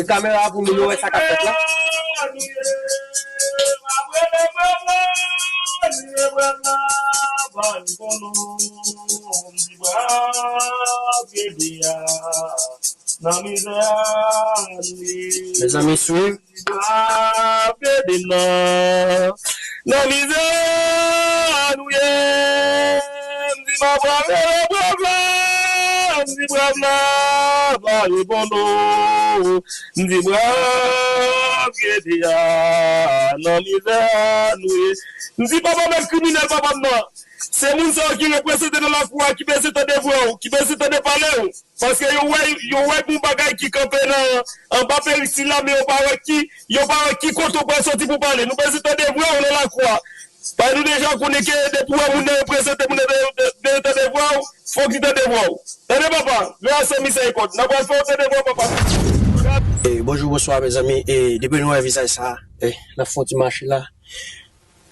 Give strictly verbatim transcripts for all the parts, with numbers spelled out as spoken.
Kamera pou moun yo wè sa k ap fèt la. Nan mizè a nou ye. Mezanmi, swiv. Ap ede m nan, nan mizè a nou ye. M di m ap rele brav la, m di brav la pa reponn non. M di brav ede a, nan mizè a nou ye. M di papa mèt kriminèl papa m nan. Se moun sa yo ki reprezante nan lakou a, ki bezwen tande vwa w, ki bezwen tande pale w. Paske yo wè, yo wè gon bagay ki kanpe nan anba perik sila, men yo pa wè ki, yo pa wè ki kote w pral soti pou pale. Nou bezwen tande vwa w nan lakou a. Paske nou deja konnen ke depi w wè moun nan reprezante, moun nan de- de- de- tande vwa w, fòk li tande vwa w. Tande papa, grasa mizèrikòd, n ap pral fè w tande vwa w papa. E, bonjou, bonswa, mezanmi. E, depi nou wè vizaj sa, e, n ap fè yon ti mache la.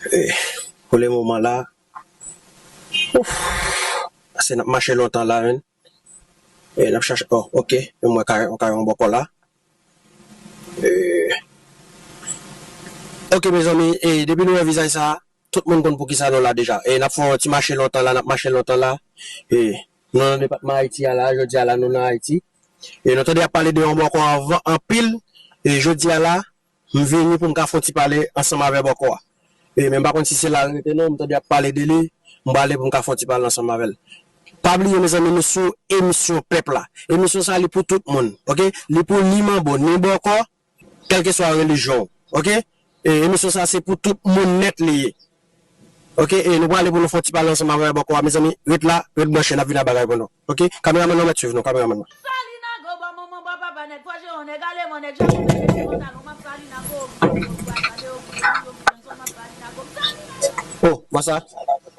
E, pou le moman la, ouf, se n ap mache lontan la, menn. E, n ap chache, oh, ok, e mwen kay, yon kay yon bòkò la. E, ok, mezanmi, e, depi nou wè vizaj sa, tout moun konn poukisa nou la deja. E, n ap fè yon ti mache lontan la, n ap mache lontan la. E, nou nan depatman Ayiti a la, jodi a la, nou nan Ayiti. E, nou tande y ap pale de yon bòkò anvan, anpil. E, jodi a la, m vini pou m ka fè yon ti pale ansanm avè bòkò a. E, men m pa konn si se la l rete non, m tande y ap pale de li, m prale pou m ka fè yon ti pale ansanm avè l. Pa bliye, mezanmi, nou sou emisyon pèp la. Emisyon sa, li pou tout moun, ok? Li pou ni manbo, ni bòkò, kèlkeswa relijyon w, ok? E, emisyon sa, se pou tout moun nèt li ye. Ok, e nou prale pou nou fè yon ti pale ansanm avè bòkò a, mezanmi. Ret la, ret branche, n ap vin ak bagay pou nou. Ok, kameramann nan mèt swiv nou, kameramann nan. Salinago, bò manman, bò papa, nèg fò jeran, nèg aleman, nèg Japon, nèg vye pantalon, m ap Salinago, m ap Salinago. Oh, bò sa,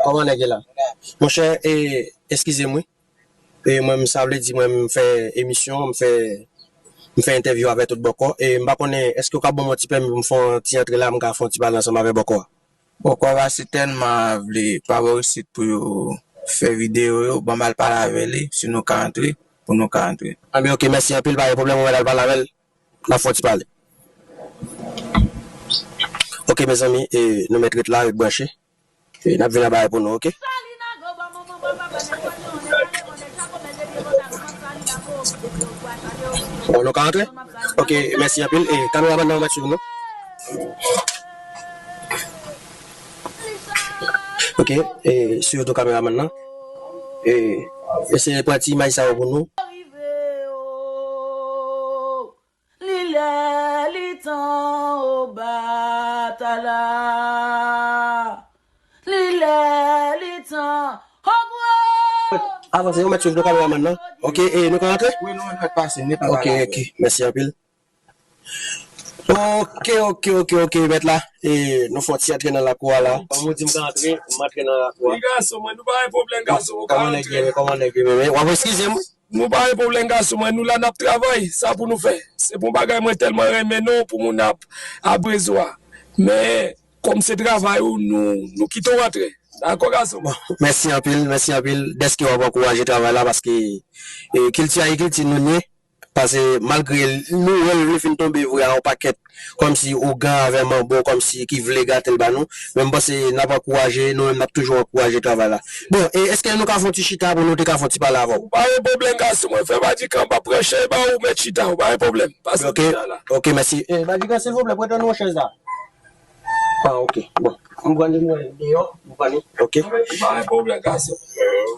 kòman nèg ye la? Monchè, e, eskize m, wi. E mwen, m sa vle di, mwen, m fè emisyon, m fè, m fè entèvyou avè tout bòkò. E m pa konnen, èske w ka ban m yon ti pèmi pou m fè yon ti antre la, m ka fè yon ti pale ansanm avè bòkò a? Bòkò a pa si tèlman vle pa ba w isit pou yo fè videyo yo, ban m al pale avè li, si nou ka antre, pou nou ka antre. Anben, ok, mèsi anpil, pa gen pwoblèm, mwen al pale avè l, n ap fè yon ti pale. Ok, mezanmi, e, nou mèt ret la, ret branche. E, n ap vin anba pou nou, ok? Bon, nou ka antre? Ok, mèsi anpil. E, kameramann nan, ou mèt swiv nou. Ok, e, swiv tou kameramann nan. E, eseye pran ti imaj sa yo pou nou. Li lè, li tan, o batala. Li lè, li tan, o gwo. Avanse, ou mèt swiv nou kameramann nan. Ok, e nou ka rantre? Wi, nou mèt pase, nou pa Ok, ok, mèsi anpil. Ok, ok, ok, ok, mèt la. E nou fè yon ti antre nan lakou a la. Kòm ou di m ka antre, m antre nan lakou a. Wi, gason mwen, nou pa gen pwoblèm, gason, ou ka Kòman nèg antre. Ye, kòman nèg ye, men, men, w ap eskize m, wi. Nou pa gen pwoblèm, gason mwen, nou la n ap travay, sa pou nou fè. Se pou yon bagay mwen tèlman renmen non, pou moun ap, ap rezo a. Men, kòm se travay ou, nou, nou kite w antre. Dakò, gason? Bon, mèsi anpil, mèsi anpil dèske w ap ankouraje travay la, paske, e, kilti a, e kilti nou n ye. Paske malgre nou wè l vle fin tonbe vre a yon pakèt kòmsi ougan avè manbo, kòmsi ki vle gate l ba nou. Men m panse n ap ankouraje, nou menm n ap toujou ankouraje travay la. Bon, e èske nou ka fè yon ti chita pou nou te ka fè yon ti pale avè w? Ou pa gen pwoblèm, gason mwen. Fè Badikan, m ap pran chèz ba ou, mèt chita, ou pa gen pwoblèm. Pase Ok, chita la. Ok, mèsi. E, Badikan, silvouplè, prete nou yon chèz la. Ah, ok. Bon, m pran li mwen deyò, m pran li. Ok. Ou pa gen pwoblèm, gason.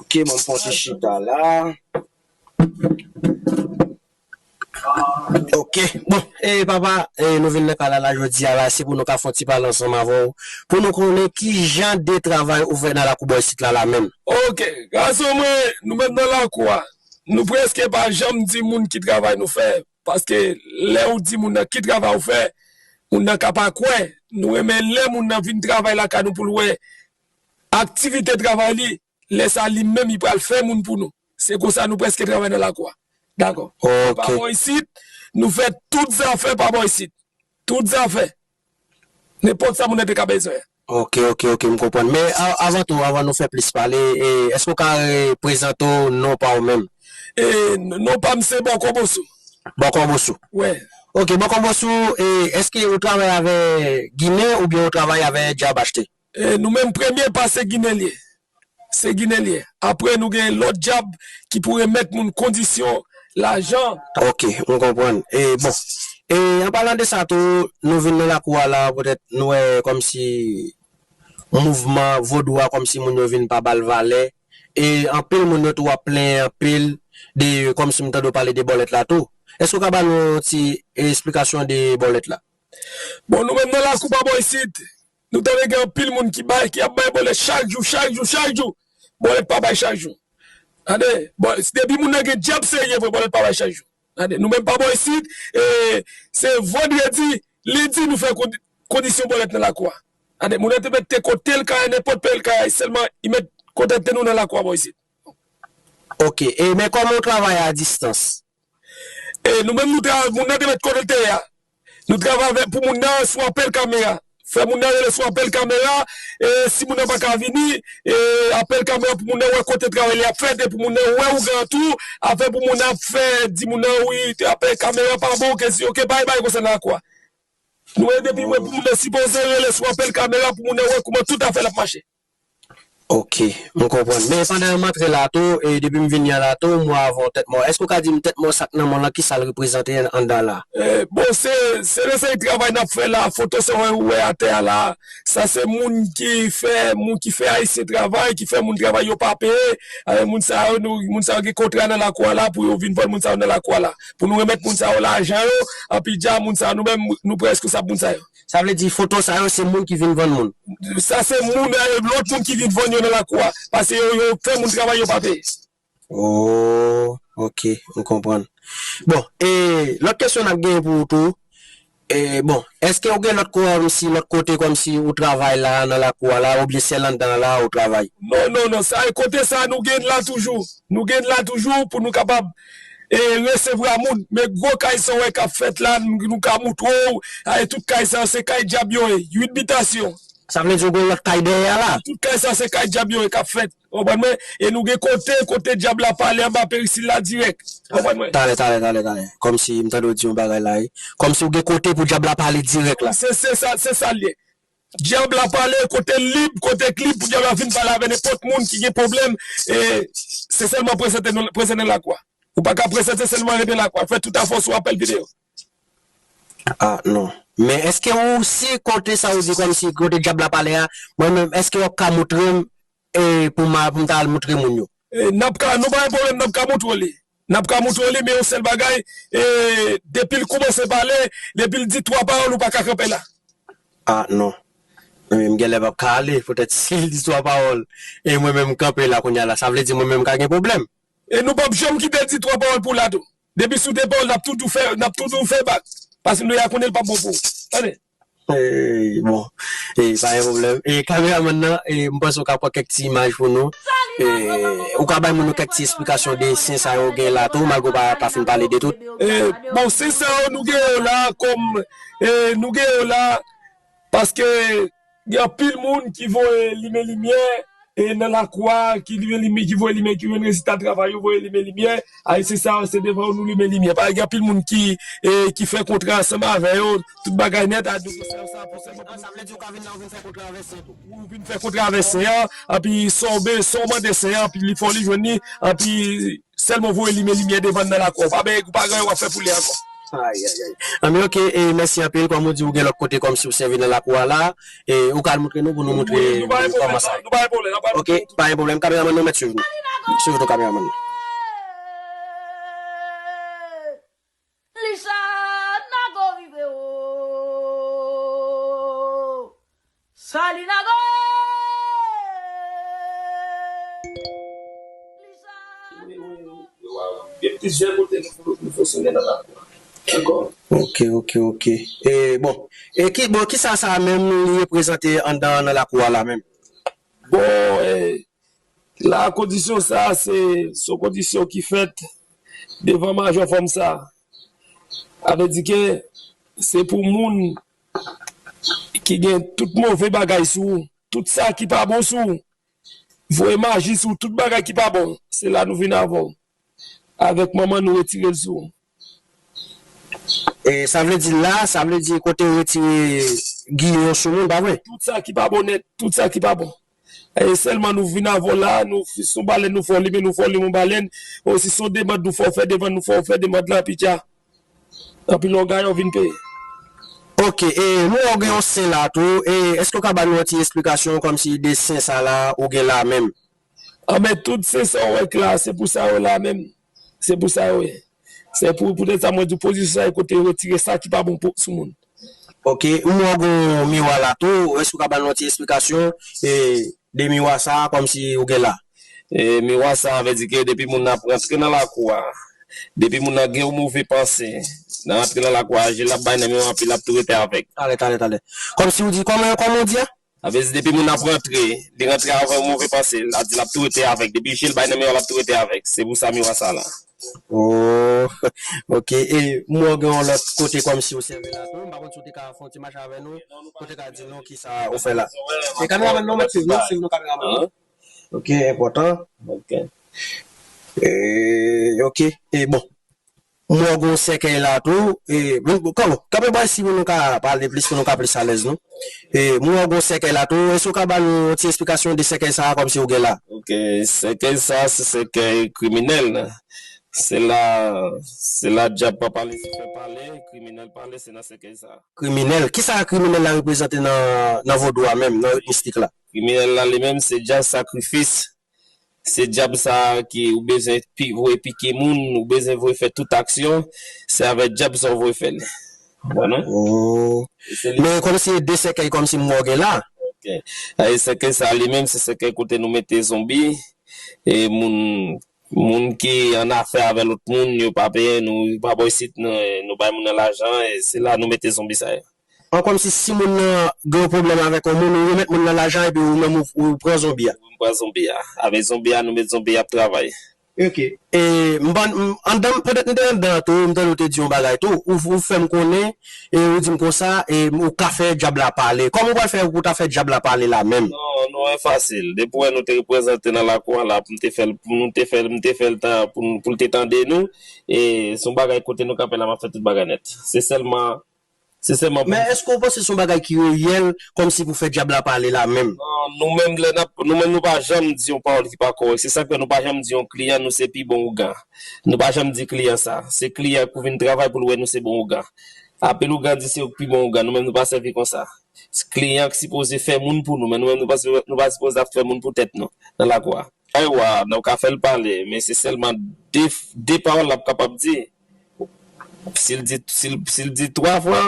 Ok, bon, m fè yon ti chita la. Ok, bon, e papa, e nou vin nan kay la, la jodi a la, se pou nou ka fè yon ti pale ansanm avè w, pou nou konnen ki jan de travay ou fè nan lakou bò isit la, la menm. Ok, gason mwen, nou menm nan lakou a, nou prèske pa janm di moun ki travay nou fè, paske lè ou di moun nan ki travay ou fè, moun nan ka pa kwè, nou renmen lè moun nan vin travay lakay nou pou l wè aktivite travay li, lè sa li menm li pral fè moun pou nou. Se konsa nou prèske travay nan lakou a. Dakò. Ok. Pa bò isit, nou fè tout zafè pa bò isit. Tout zafè. Nenpòt sa moun nan te ka bezwen. Ok, ok, ok, m konprann. Men a- avan tou, avan nou fè plis pale, e, èske w ka, e, prezante w non pa w menm? E, n- non pa m se Bòkò Bosou. Bòkò Bosou. Wè. Ok, bon, kòman sou, e, èske ou travay avè Ginen oubyen ou travay avè djab achte? E, nou menm, premye pa se Ginen li ye. Se Ginen li ye. Apre, nou gen lòt djab ki pou remèt moun kondisyon, lajan. Ok, m konprann. E, bon. E, an palan de sa tou, nou vin nan lakou a la, poutèt nou wè kòmsi mouvman vodou a, kòmsi moun yo vin pa ba l valè. E anpil moun yo tou ap plenyen anpil de, kòmsi m tande w pale de bòlèt la tou. Èske w ka ba nou yon ti esplikasyon de bòlèt la? Bon, nou menm nan lakou pa bò isit, nou tande gen anpil moun ki bay, ki ap bay bòlèt chak jou, chak jou, chak jou. Bòlèt pa bay chak jou. Tande, bon, depi moun nan gen djab serye vre, bòlèt pa bay chak jou. Tande, nou menm pa bò isit, e, se vandredi, lendi nou fè kondi-, kondisyon bòlèt nan lakou a. Tande, moun nan te mèt te kote l ka ye, nenpòt peyi l ka ye, sèlman li mèt kontante nou nan lakou a bò isit. Ok, e men kòman w travay a distans? E nou menm nou travay, moun nan te mèt kote l te ye a. Nou travay avèk pou moun nan sou apèl kamera. Fè moun nan rele sou apèl kamera, e si moun nan pa ka vini, e apèl kamera pou moun nan wè kote travay li ap fèt, e pou moun nan wè ougan tou, afè pou moun nan ap fè, di moun nan wi, apèl kamera pa bon, ke si, ok, pa gen bagay konsa nan lakou a. Nou wè depi wè pou moun nan sipoze rele sou apèl kamera pou moun nan wè kouman tout afè l ap mache. Ok, m konprann. Men pandan m antre la tou, e depi m vini an la tou, m wè avè w tèt mò. Èske w ka di m tèt mò sa k nan men w lan, kisa l reprezante anndan la? E, bon, se, se yon seri travay n ap fè la, foto sa w wè atè a la, sa se moun ki fè, moun ki fè Ayisyen travay, ki fè moun travay yo pa peye. E, moun sa yo, nou, moun sa yo gen kontra nan lakou a la pou yo vin vann moun sa yo nan lakou a la. Pou nou remèt moun sa yo lajan yo, anpi dja moun sa yo, nou menm, nou pran reskonsab moun sa yo. Sa vle di foto sa yo se moun ki vin vann moun? Sa se moun, e, lòt moun ki vin vann yo nan lakou a. Paske yo, yo fè moun travay yo pa peye. Oh, ok, m konprann. Bon, e lòt kesyon n ap genyen pou ou tou, e, bon, èske ou gen lòt kòmsi, lòt kote kòmsi ou travay la nan lakou a la, oubyen sèl anndan la ou travay? Non, non, non, sa e kote sa nou gen la toujou. Nou gen la toujou pou nou kapab, e, resevwa moun. Men gwo kay sa w wè k ap fèt la, nou, nou ka moutre w, a, e tout kay sa yo se kay djab yo ye, uit bitasyon. Sa vle di ou gen lòt kay dèyè a la? Tout kay sa se kay djab yo ye k ap fèt. Ou konprann mwen? E nou gen kote, kote djab la pale anba perisil la dirèk. Ou konprann mwen? Talè, talè, talè, talè. Kòmsi m tande w di yon bagay la, wi. Kòmsi w gen kote pou djab la pale dirèk la. Se, se sa, se sa l ye. Djab la pale, kote l lib, kote k lib, pou djab la vin pale avè nenpòt moun ki gen pwoblèm. E se sèlman prezante nou, prezante nan lakou a. Ou pa ka prezante sèlman rete lakou a. Fè tout afè w sou apèl videyo. Ah, non. Men èske ou si kote sa ou di kòmsi kote djab la pale a, mwen menm, èske w ap ka moutre m, e, pou m a, pou m ta al moutre moun yo? E, n ap ka, nou pa gen pwoblèm, n ap ka moutre w li. N ap ka moutre w li, men yon sèl bagay, e, depi l kòmanse pale, depi l di twa pawòl, ou pa ka kanpe la. Ah, non. Mwen menm, m genlè p ap ka ale, poutèt si l di twa pawòl, e mwen menm, m kanpe la kounye a la, sa vle di mwen menm, m ka gen pwoblèm. E nou p ap janm kite l di twa pawòl pou l la tou. Depi sou de pawòl, n ap toujou fè, n ap toujou fè bak. Paske nou ya konnen l p ap bon pou ou. Tande. Ey, bon. Ey, pa gen pwoblèm. E, kameramann nan, e, m panse w ka pran kèk ti imaj pou nou. E, ou ka bay moun yo kèk ti esplikasyon de sen sa yo gen la tou, malgre w pa, pa fin pale de tout. E, bon, sen sa yo, nou gen yo la kòm, e, nou gen yo la paske gen anpil moun ki voye limen limyè, e, nan lakou a, ki limen limyè, ki voye limen, ki jwenn rezilta travay yo, voye limen limyè. Ayisyen sa yo, se devan yo nou limen limyè. Paske gen anpil moun ki, e, ki fè kontra ansanm avè yo, tout bagay nèt, a, donk, sa, sa, pou sèlman pou... Sa vle di ou ka vin la, ou vin fè kontra avè sen tou. Ou vin fè kontra avè sen an, anpi sa w be-, sa w mande sen an, anpi li fè w li jwenn li, anpi sèlman voye limen limyè devan nan lakou a. Pa bay, pa gen anyen w ap fè pou li ankò. Ay, ay, ay. Anben, ok, e mèsi anpil. Kòm ou di, ou gen lòt kote kòmsi ou sèvi nan lakou a la. E ou ka al moutre nou pou nou moutre kòman sa ye. Wi, nou pa gen pwoblèm, nou pa gen pwoblèm. Ok, pa gen pwoblèm. Kameramann nou mèt swiv nou. Swiv nou, kameramann. Lisa Nago rive o. Sali Nago. Lisa Nago. Gen plizyè kote nou, nou fonksyone nan lakou a. Dakò. Ok, ok, ok. E, bon. E ki, bon, kisa sa menm li reprezante anndan nan lakou a la menm? Bon, e, la, kondisyon sa, se, se yon kondisyon ki fèt devan majò fanm sa. Sa vle di ke se pou moun ki gen tout move bagay sou ou, tout sa ki pa bon sou ou, voye maji sou ou, tout bagay ki pa bon, se la nou vin avè w. Avèk manman nou retire l sou ou. E sa vle di la, sa vle di kote yo retire giyon sou moun, pa vre? Tout sa ki pa bon nèt, tout sa ki pa bon. E sèlman nou vin avè w la, nou fi- sou balèn nou fè w limen, nou fè w limen yon balèn. Osi se yon demann nou fè w fè demann, nou fè w fè demann la, pitya. Anpil lògay ou vin peye. Ok, e nou wè w gen yon sen la tou, e èske w ka ba nou yon ti esplikasyon kòmsi de sen sa la ou gen la menm? Anben, tout sen sa w wè k la, se pou sa yo la menm. Se pou sa yo ye. Se pou poutèt sa mwen di w pozisyon sa e kote yo retire sa ki pa bon pou sou moun. Ok, m wè w gen yon miwa la tou, èske w ka ba nou yon ti esplikasyon e de miwa sa a kòmsi ou gen la? E miwa sa a vle di ke depi moun nan ap rantre nan lakou a, depi moun nan gen yon move panse, nan rantre nan lakou a, je l ap bay nan men w anpil, l ap tou rete avèk. Talè, talè, talè. Kòmsi w di, kòman, kòman w di a? Sa vle di depi moun ap rantre, li rantre avè yon move panse, l ap di l ap tou rete avèk. Depi je l bay nan men w, l ap tou rete avèk. Se pou sa miwa sa la. Oh, ok. E m wè w gen yon lòt kote kòmsi w sèvi la tou. M pa konn si w te ka fè yon ti mache avè nou, pou w te ka di nou kisa ou fè la. E kameramann nan, w mèt swiv nou, swiv nou kameramann nan. Ok, enpòtan. Ok. E, ok. E bon. M wè w gen yon sèkèy la tou. E, men, bon, kòman? Kanpe bò isi pou nou ka pale plis, pou nou ka plis alèz, non? E, m wè w gen yon sèkèy la tou. Èske w ka ba nou yon ti esplikasyon de sèkèy sa a kòmsi w gen la? Ok, sèkèy sa a, se sèkèy kriminèl. Se la, se la dyab papa Lisifè pale, kriminèl pale, se nan sèkèy sa a. Kriminèl. Kisa kriminèl la reprezante nan, nan vodou a menm, nan rit mistik la? Kriminèl la li menm, se dyab sakrifis. Se dyab sa a ki ou bezwen pi, voye pike moun, ou bezwen voye fè tout aksyon, se avèk dyab sa ou voye fè l. Konprann? Oh. E se li. Men kòmsi de sèkèy kòmsi m wè w gen la. Ok. E sèkèy sa a li menm, se sèkèy kote nou mete zonbi, e moun, moun ki an afè avè lòt moun, yo pa peye nou, yo pa ba w isit, nou, nou bay moun nan lajan, e se la nou mete zonbi sa yo. An kòmsi si moun nan gen yon pwoblèm avèk yon moun, ou remèt moun nan lajan epi ou menm ou, ou pran zonbi a. Ou pran zonbi a. Avèk zonbi a, nou met zonbi a ap travay. Ok. E m ban, m, anndan, petèt m te anndan an tou, m tande w te di yon bagay tou. Ou, ou fè m konnen, e ou di m konsa, e ou ka fè dyab la pale. Kòman ou pral fè pou w ta fè dyab la pale la menm? Non, non, e fasil. Depi w wè nou te reprezante nan lakou a la, pou m te fè l, pou nou te fè l, m te fè l tan, pou, pou l te tande nou, e se yon bagay kote nou kanpe la, m ap fè tout bagay nèt. Se sèlman Se sèlman pou. Men èske w panse se yon bagay ki reyèl, kòmsi pou fè dyab la pale la menm? Non, nou menm, lè n ap, nou menm, nou pa janm di yon pawòl ki pa kòrèk. Se sa k fè nou pa janm di yon kliyan, nou se pi bon ougan. Nou pa janm di kliyan sa. Se kliyan pou vin travay pou l wè nou se bon ougan. Apre l ougan di se ou k pi bon ougan, nou menm, nou pa sèvi konsa. Kliyan k sipoze fè moun pou nou, men nou menm, nou pa, nou pa sipoze ap fè moun pou tèt nou, nan lakou a. Aywa, nou ka fè l pale, men se sèlman de, de pawòl l ap kapab di. Si l di, si l, si l di twa fwa,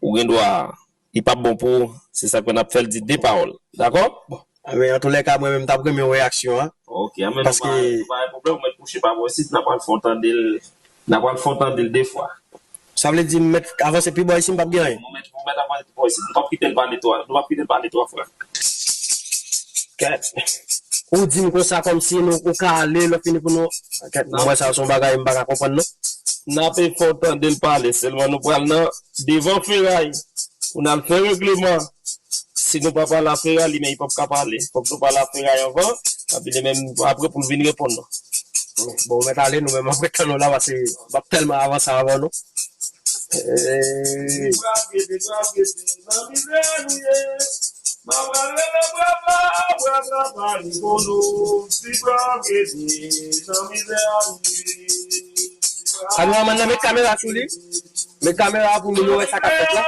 ou gen dwa, li p ap bon pou ou. Se sa k fè n ap fè l di de pawòl. Dakò? Bon, men antoulèka, mwen menm, m t ap renmen yon reyaksyon an. Ok, men nou pa, paske nou pa gen pwoblèm, ou mèt kouche pa bò isit, n a pral fè w tande l, n a pral fè w tande l de fwa. Sa vle di m mèt avanse pi bò isit, m p ap gen anyen? Nou mèt, nou mèt avanse pi bò isit, nou p ap kite l pale twa, nou p ap kite l pale twa fwa. Kèt. Ou di m konsa kòmsi nou, ou ka ale, lè w fini pou nou. Kèt, mwen sa se yon bagay m pa ka konprann non. N ape fè w tande l pale, sèlman nou pral nan devan feray pou n al fè regleman. Si nou pa pale a feray, li menm li p ap ka pale. Fòk nou pale a feray anvan, epi li menm apre pou l vin reponn nou. Bon, ou mèt ale, nou menm apre tann nou la, paske m ap tèlman avanse avan nou. Hey. Ti Bwaf Gede, Bwaf Gede, nan mizè nou ye. M ap rele Bwaf la, Bwaf la pa reponn nou. Ti Bwaf Gede, nan mizè nou ye. Kameramann nan, met kamera sou li. Met kamera pou moun yo wè sa k ap fèt la.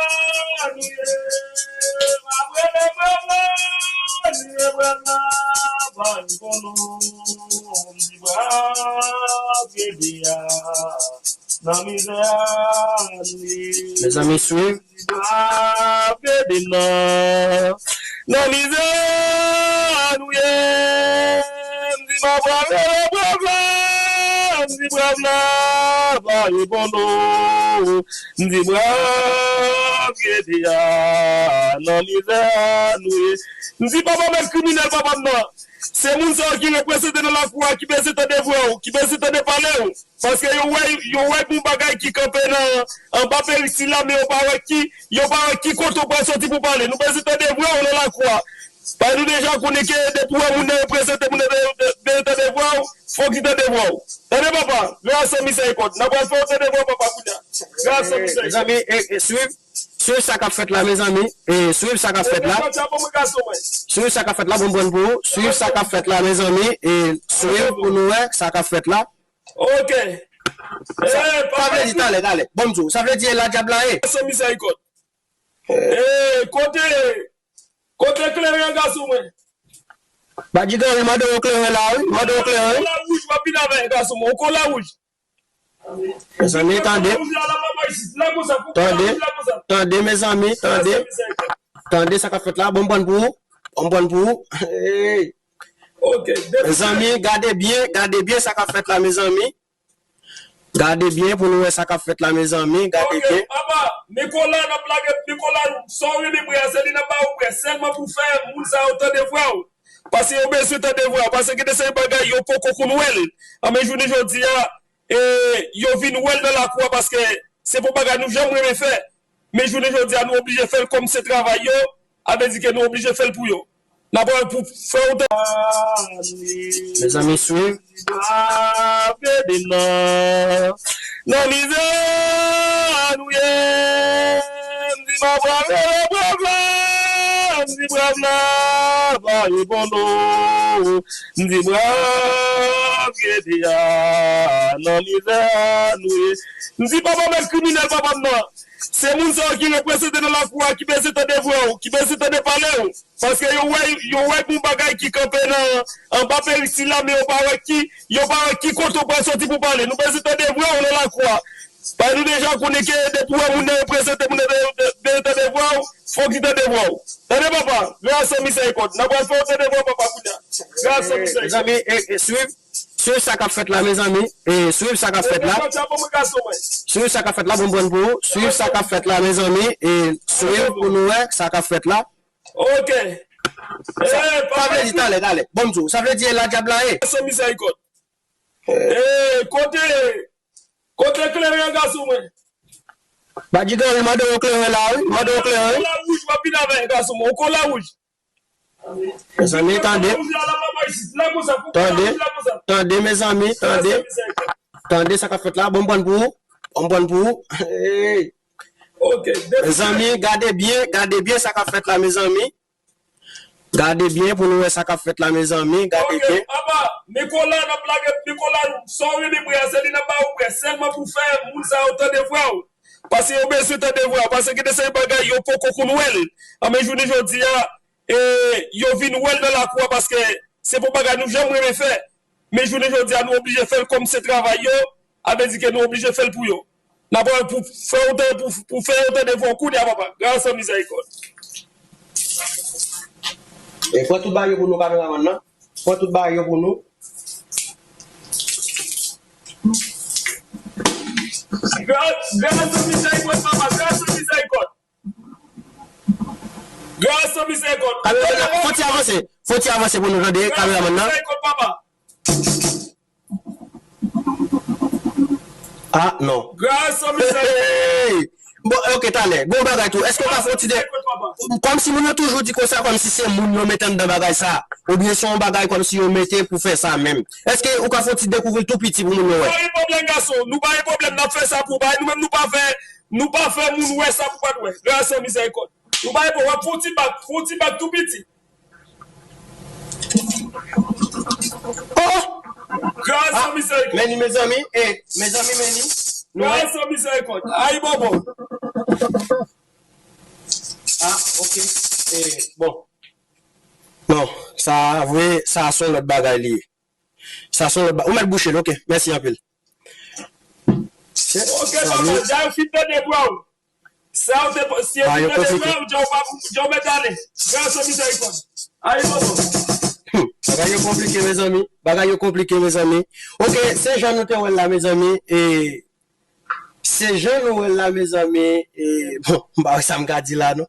Ti Bwaf Gede a, nan mizè a nou ye. Mezanmi, swiv. Ti Bwaf Gede nan, nan mizè a nou ye. M di m ap rele Bwaf la, m di Bwaf la pa reponn nou. M di Bwaf Gede a, nan mizè a nou ye. M di papa m kriminèl papa m nan. Se moun sa yo ki reprezante nan lakou a, ki bezwen tande vwa w, ki bezwen tande pale w. Paske yo wè, yo wè gon bagay ki kanpe nan, anba perik sila, men yo pa wè ki, yo pa wè ki kote w pral soti pou pale. Nou bezwen tande vwa w nan lakou a. Paske nou deja konnen ke depi w wè moun nan reprezante moun nan de, de, de, tande vwa w, fòk li tande vwa w. Tande papa, gras an mizèrikòd. N ap pral fè w tande vwa papa kounye a. Gras an mizèrikòd. Mezanmi, e, e, swiv, swiv sa k ap fèt la, mezanmi. E, swiv sa k ap fèt la. Swiv sa k ap fèt la, bon, bon, pou ou. Swiv sa k ap fèt la, mezanmi. E, swiv pou nou wè sa k ap fèt la. Ok. Sa, e, sa vle di, talè, talè. Bon, m di w, sa vle di e la dyab la ye. Gras an mizèrikòd. E, kote, kote kleren an, gason mwen? Badjigan, wi, mande yon kleren la, wi. Mande yon kleren, wi. Yon kola wouj, w ap vin avè, gason mwen. Yon kola wouj. Mezanmi, tande. Tande. Tande, mezanmi, tande. Tande sa k ap fèt la. Bon, m pran pou ou. Bon, m pran pou ou. Hey. Ok. Mezanmi, gade byen, gade byen sa k ap fèt la, mezanmi. Gade byen pou nou wè sa k ap fèt la, mezanmi. Gade byen. Ok, papa, Nikola, n ap lage Nikola, sa w renmen bwè a, se li n ap ba ou bwè. Sèlman pou fè moun sa yo tande vwa w. Paske yo bezwen tande vwa w. Paske gen de seri bagay yo poko konn wè l. Anben jounen jodi a, e, yo vin wè l nan lakou a, paske se pou bagay nou janm renmen fè. Men jounen jodi a, nou oblije fè l kòm se travay yo, a vle di ke nou oblije fè l pou yo. N ap pral pou fè yon tan. Mezanmi, swiv. Nan mizè a nou ye. M di m ap brav le brav la. M di brav la pa reponn ou. M di brav gede a. Nan mizè a nou ye. M di papa mèt kriminèl papa m nan. Se moun sa yo ki reprezante nan lakou a, ki bezwen tande vwa w, ki bezwen tande pale w. Paske yo wè, yo wè gon bagay ki kanpe nan anba perik sila, men yo pa wè ki, yo pa wè ki kote w pral soti pou pale. Nou bezwen tande vwa w nan lakou a. Paske nou deja konnen ke depi w wè moun nan reprezante moun nan de, de, de, tande vwa w, fòk li tande vwa w. Tande papa, gras an mizèrikòd. N ap pral fè w tande vwa papa kounye a. Gras an mizèrikòd. Mezanmi, e, e, swiv. Swiv sa k ap fèt la, mezanmi. E, swiv sa k ap fèt la. Swiv sa k ap fèt la, bon, bon, pou ou. Swiv sa k ap fèt la, mezanmi. E, swiv pou nou wè sa k ap fèt la. Ok. Sa, sa vle di, talè, talè. Bon, m di w, sa vle di e la dyab la ye. Gras an mizèrikòd. E, kote, kote kleren an, gason mwen? Badjigan, wi, mande yon kleren la, wi. Mande yon kleren, wi. Yon kola wouj, w ap vin avè, gason mwen. Yon kola wouj. Mezanmi, tande. Tande. Tande, mezanmi, tande. Tande sa k ap fèt la. Bon, m pran pou ou. Bon, m pran pou ou. Hey. Ok. Mezanmi, gade byen, gade byen sa k ap fèt la, mezanmi. Gade byen pou nou wè sa k ap fèt la, mezanmi. Gade byen. Ok, papa, Nikola, n ap lage Nikola, sa w renmen bwè a, se li n ap ba ou bwè. Sèlman pou fè moun sa yo tande vwa w. Paske yo bezwen tande vwa w. Paske gen de seri bagay yo poko konn wè l. Anben jounen jodi a, e, yo vin wè l nan lakou a paske se pou bagay nou janm renmen fè. Men jounen jodi a, nou oblije fè l kòm se travay yo, a vle di ke nou oblije fè l pou yo. N ap pral pou fè yon tan, pou, pou fè yon tan devan w kounye a, papa. Gras an mizèrikòd. E pran tout bagay yo pou nou, kameramann nan. Pran tout bagay yo pou nou. Gras, gras an mizèrikòd, papa. Gras an mizèrikòd. Gras an mizèrikòd. Kameramann nan, fò ti avanse. Fò ti avanse pou nou tande kameramann nan. Gras an mizèrikòd, papa. Ah, non. Gras an mizèrikòd. Hey! Bon, ok, talè. Gon bagay tou. Èske w ka fè yon ti de... Kòmsi moun yo toujou di konsa, kòmsi se moun yo mete anndan bagay sa. Oubyen se yon bagay kòmsi yo mete pou fè sa menm. Èske ou ka fè yon ti dekouvri l tou piti pou moun yo wè? Pa gen pwoblèm, gason. Nou pa gen pwoblèm. N ap fè sa pou ou. Bagay nou menm nou pa fè, nou pa fè moun wè sa pou pa t wè. Gras an mizèrikòd. Nou pa gen pwoblèm. W ap fè yon ti bak, fè yon ti bak tou piti. Oh! Gras an mizèrikòd. Men ni, mezanmi, e, mezanmi, men ni. Nou wè? Gras an mizèrikòd. Ay, bobo. Ah, ok. E, bon. Non, sa vre, sa se yon lòt bagay li ye. Sa se yon lòt ba-, ou mèt bouche l, ok. Mèsi anpil. Ok, papa, dayè w fin tande vwa w. Sa w te, si yo fin tande vwa w, djè w pa, djè w mèt ale. Gras an mizèrikòd. Ay, bobo. Hmm, bagay yo konplike, mezanmi. Bagay yo konplike, mezanmi. Ok, se jan nou te wè l la, mezanmi. E, se jan nou wè l la, mezanmi. E, bon, m pa wè sa m ka di la, non.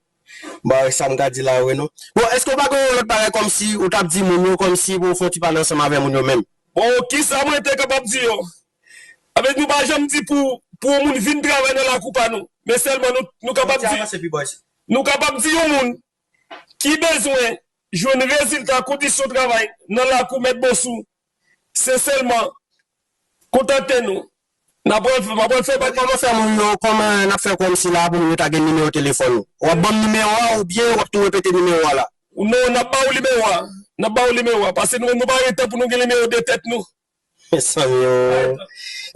M pa wè sa m ka di la, wi, non. Bon, èske w pa gen yon lòt bagay kòmsi ou t ap di moun yo, kòmsi pou w fè yon ti pale ansanm avè moun yo menm? Bon, kisa mwen te kapab di yo? Avèk nou pa janm di pou, pou yon moun vin travay nan lakou pa nou. Men sèlman nou, nou kapab di, nou kapab di yon moun ki bezwen jwenn rezilta kondisyon travay nan lakou Mèt Bonsou, sensèman, kontante nou. N ap pral fè, n ap pral fè bagay. Kòman fè moun yo, kòman n ap fè kòmsi la pou moun yo ta gen nimewo telefòn ou? W ap ban m nimewo a oubyen w ap tou repete nimewo a la? Non, n ap ba w nimewo a. N ap ba w nimewo a. Paske nou menm nou pa gen tan pou nou gen nimewo de tèt nou. Mezanmi, yo,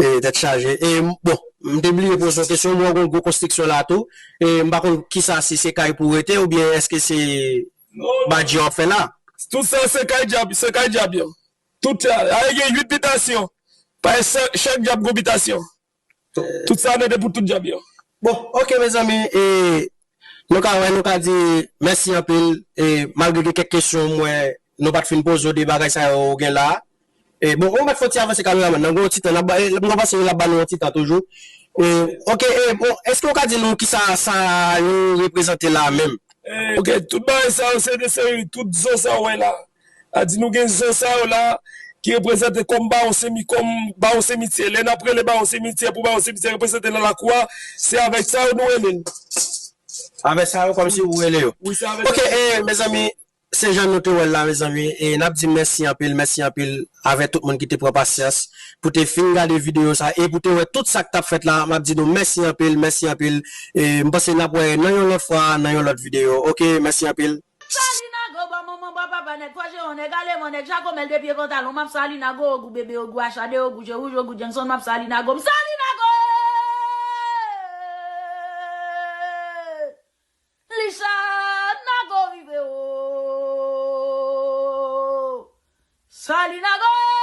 e, tèt chaje. E, bon, m te bliye poze yon kesyon. Mwen, gon gwo konstriksyon la tou. E, m pa konn kisa, si se kay pou rete oubyen èske se badji w ap fè la? Tout sa, se kay djab, se kay djab yo. Tout sa, a, gen uit bitasyon. Paske chak, chak djab gon bitasyon. Tout sa, nèt pou tout djab yo. Bon, ok, mezanmi, e, nou ka wè, nou ka di mèsi anpil, e, malgre gen kèk kesyon, m wè, nou pa t fin poze w de bagay sa yo ou gen la. E, bon, ou mèt fon ti avanse kameramann nan, gon ti tan, n ap ba, e, m panse l ap ba nou yon ti tan toujou. E, ok, e, bon, èske w ka di nou kisa sa yo reprezante la menm? E, ok, tout bagay sa yo, se de seri, tout zo sa w wè la. A di nou gen zo sa yo la, ki reprezante kòm bawon semi, kòm bawon simityè. Lè n ap rele bawon simityè pou bawon simityè reprezante nan lakou a, se avèk sa yo nou rele l. Avèk sa yo, kòmsi ou rele yo. Wi, se avèk sa yo. Ok, e, mezanmi, se jan nou te wè l la, mezanmi, e n ap di mèsi anpil, mèsi anpil avèk tout moun ki te pran pasyans pou te fin gade videyo sa, e pou te wè tout sa k t ap fèt la, m ap di nou mèsi anpil, mèsi anpil, e m panse n ap wè nan yon lòt fwa, nan yon lòt videyo. Ok, mèsi anpil. Salinago, bò manman, bò papa, nèg fò jeyon, nèg aleman, nèg jako, mèl de pye pantalon, m ap Salinago, ogou bebe, ogou acha de, ogou je wouj, ogou Jackson, m ap Salinago, m Salinago! Lisa Nago rive o! Salinago!